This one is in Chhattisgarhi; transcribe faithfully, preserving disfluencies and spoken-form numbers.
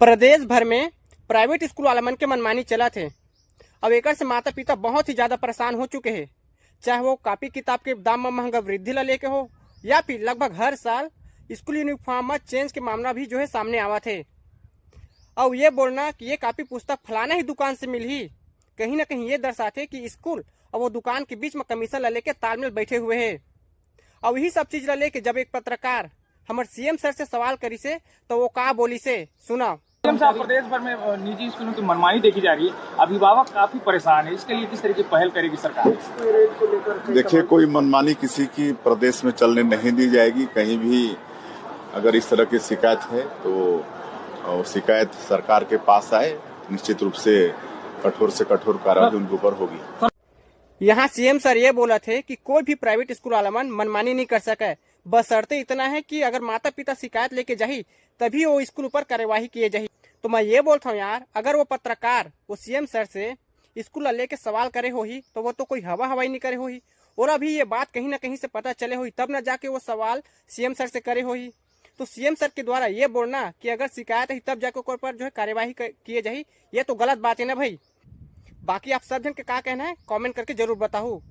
प्रदेश भर में प्राइवेट स्कूल वाला मन के मनमानी चलत हे। अब एकर से माता पिता बहुत ही ज्यादा परेशान हो चुके हैं, चाहे वो कॉपी किताब के दाम में महंगा वृद्धि ला लेके हो या फिर लगभग हर साल स्कूल यूनिफॉर्म में चेंज के मामला भी जो है सामने आवत है। और ये बोलना कि ये कॉपी पुस्तक फलाना ही दुकान से मिलही, कहीं ना कहीं ये दर्शाते कि स्कूल और वो दुकान के बीच में कमीशन ला लेके तालमेल बैठे हुए हैं। और यही सब चीज ला लेके जब एक पत्रकार हमर सीएम सर से सवाल करिसे, तो वो का बोलिसे, सुना। सीएम साहब, प्रदेश भर में निजी स्कूलों की मनमानी देखी जा रही है, अभिभावक काफी परेशान है, इसके लिए किस तरह की पहल करेगी सरकार? देखिए, कोई मनमानी किसी की प्रदेश में चलने नहीं दी जाएगी। कहीं भी अगर इस तरह की शिकायत है तो शिकायत सरकार के पास आए, निश्चित रूप से कठोर से कठोर कार्रवाई उनके ऊपर होगी। यहाँ सीएम सर ये बोलत हे कि कोई भी प्राइवेट स्कूल वाला मन मनमानी नहीं कर सके, बशर्ते इतना है कि अगर माता पिता शिकायत लेके जाही, तभी वो स्कूल ऊपर कार्यवाही किए जाही। तो मैं ये बोलता हूँ यार, अगर वो पत्रकार वो सीएम सर से स्कूल ला लेके सवाल करे होही, तो वो तो कोई हवा हवाई नहीं करे होही। और अभी ये बात कहीं ना कहीं से पता चले होही, तब ना जाके वो सवाल सीएम सर से करे होही। तो सीएम सर के द्वारा ये बोलना कि अगर शिकायत है तब जाके ओकर पर जो है कार्यवाही किए जाही, ये तो गलत बात है ना भाई। बाकी आप सब जन के का कहना है, कमेंट करके जरूर बताओ।